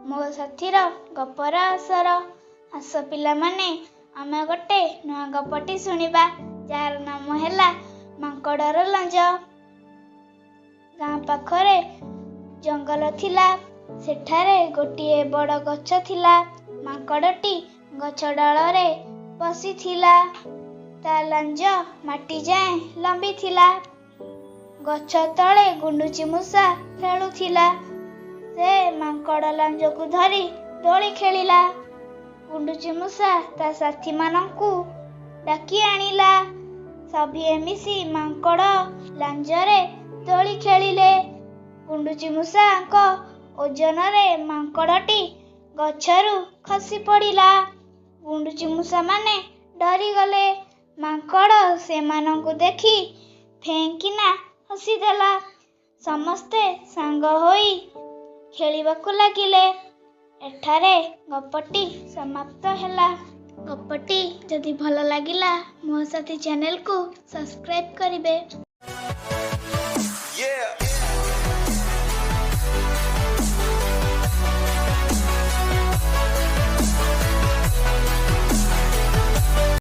ମୋ ସାଥିର ଗପର ଆସର। ଆସ ପିଲାମାନେ, ଆମେ ଗୋଟେ ନୂଆ ଗପଟି ଶୁଣିବା, ଯାହାର ନାମ ହେଲା ମାଙ୍କଡ଼ର ଲାଞ୍ଜ। ଗାଁ ପାଖରେ ଜଙ୍ଗଲ ଥିଲା। ସେଠାରେ ଗୋଟିଏ ବଡ଼ ଗଛ ଥିଲା। ମାଙ୍କଡ଼ଟି ଗଛ ଡାଳରେ ବସିଥିଲା। ତା ଲାଞ୍ଜ ମାଟି ଯାଏଁ ଲମ୍ବିଥିଲା। ଗଛ ତଳେ ଗୁଣ୍ଡୁଚି ମୂଷା ଖେଳୁଥିଲା। ସେ ମାଙ୍କଡ଼ ଲାଞ୍ଜକୁ ଧରି ଦୋଳି ଖେଳିଲା। ଗୁଣ୍ଡୁଚି ମୂଷା ତା ସାଥୀମାନଙ୍କୁ ଡାକି ଆଣିଲା। ସଭିଏଁ ମିଶି ମାଙ୍କଡ଼ ଲାଞ୍ଜରେ ଦୋଳି ଖେଳିଲେ। ଗୁଣ୍ଡୁଚି ମୂଷାଙ୍କ ଓଜନରେ ମାଙ୍କଡ଼ଟି ଗଛରୁ ଖସି ପଡ଼ିଲା। ଗୁଣ୍ଡୁଚି ମୂଷାମାନେ ଡରିଗଲେ। ମାଙ୍କଡ଼ ସେମାନଙ୍କୁ ଦେଖି ଫେଁକିନା ହସିଦେଲା। ସମସ୍ତେ ସାଙ୍ଗ ହୋଇ ଖେଳିବାକୁ ଲାଗିଲେ। ଏଠାରେ ଗପଟି ସମାପ୍ତ ହେଲା। ଗପଟି ଯଦି ଭଲ ଲାଗିଲା, ମୋ ସାଥୀ ଚ୍ୟାନେଲକୁ ସବସ୍କ୍ରାଇବ୍ କରିବେ।